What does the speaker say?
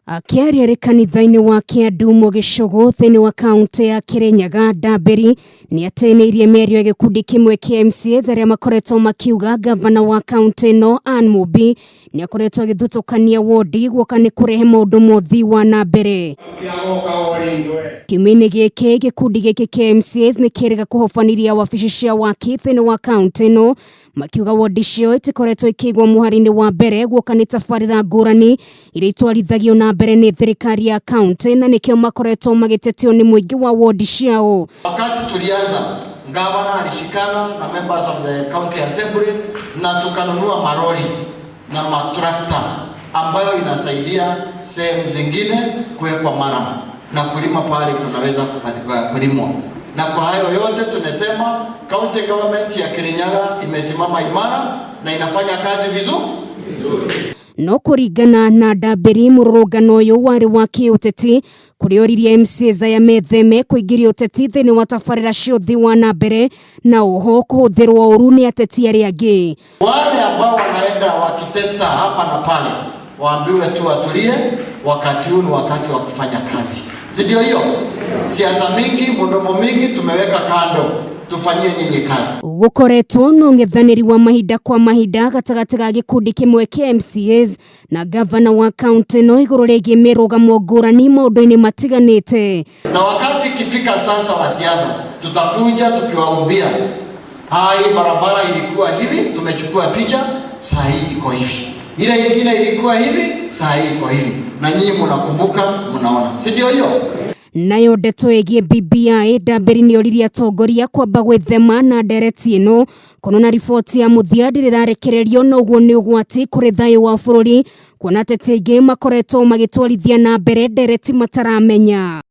Akĩaria arĩ kanitha-inĩ wa Kĩandumo Gĩcũgũ thĩinĩ wa kaũntĩ ya Kĩrĩnyaga, Ndambĩri nĩ ateanĩirie mĩario ya gĩkundi kĩmwe kĩa MCAs arĩa makoretwo makiuga ngavana wa kaũntĩ ĩno Ann Mumbi nĩ akoretwo agĩthutũkania wondi guoka nĩ kũrehe maũndũ ma ũthii wa na mbere. Kiumia-inĩ gĩkĩ gĩkundi gĩkĩ kĩa MCAs nĩ kĩrĩga kũhobanĩria wabici cia waki thĩinĩ wa kaũntĩ ĩno makiuga wondi ciao itikoretwo ikĩigwo mũhari-inĩ wa mbere guoka nĩ tabarĩra ngũrani iria itwarithagio na mbere nĩ thirikari ya kaunti na nĩkĩo makoretwo magĩtetio nĩ mũingĩ wa wondi ciao. Wakati tulianza gavana alishikana na members of the county assembly na tukanunua maroli na matrakta ambayo inasaidia sehemu zingine kuwekwa murram na kulima pale kunaweza kulimwa. Na kwa hayo yote tumesema county government ya Kirinyaga imesimama imara na inafanya kazi vizuri. No kũringana na Ndambĩri, mũrũrũngano ũyũ warĩ wa kĩũteti kũrĩa oririe MCAs aya metheme kũingĩria ũteti thĩinĩ wa tabarĩra cia ũthii wa na mbere na oho kũhũthĩrwo ũru nĩ ateti arĩa angĩ. Wale ambao wanaenda wakiteta hapa na pale waambiwe tu watulie, wakati huu ni wakati wa kufanya kazi, si ndio? Hiyo siasa mingi, mdomo mingi tumeweka kando, tufanyie nyinyi kazi. Gũkoretwo na ũng'ethanĩri wa mahinda kwa mahinda gatagatĩ ga gĩkundi kĩmwe kĩa MCAs na gavana wa kaũntĩ ĩno igũrũ rĩgiĩ mĩrũgamo ngũrani maũndũ-inĩ matiganĩte. Na wakati ikifika sasa wa siasa, tutakuja tukiwaambia hai, barabara ilikuwa hivi, tumechukua picha, saa hii iko hivi, ile ingine ilikuwa hivi, saa hii iko hivi, na nyinyi mnakumbuka, mnaona, si ndio hiyo? Nayo ndeto ĩgiĩ BBI, Ndambĩri nĩ oririe atongoria kwamba gwĩthema na ndereti ĩno kono na riboti ya mũthia ndĩrĩ ĩrarekererio na ũguo nĩ ũgwati kũrĩ thayũ wa bũrũri kuona ateti aingĩ makoretwo magĩtwarithia na mbere ndereti mataramenya.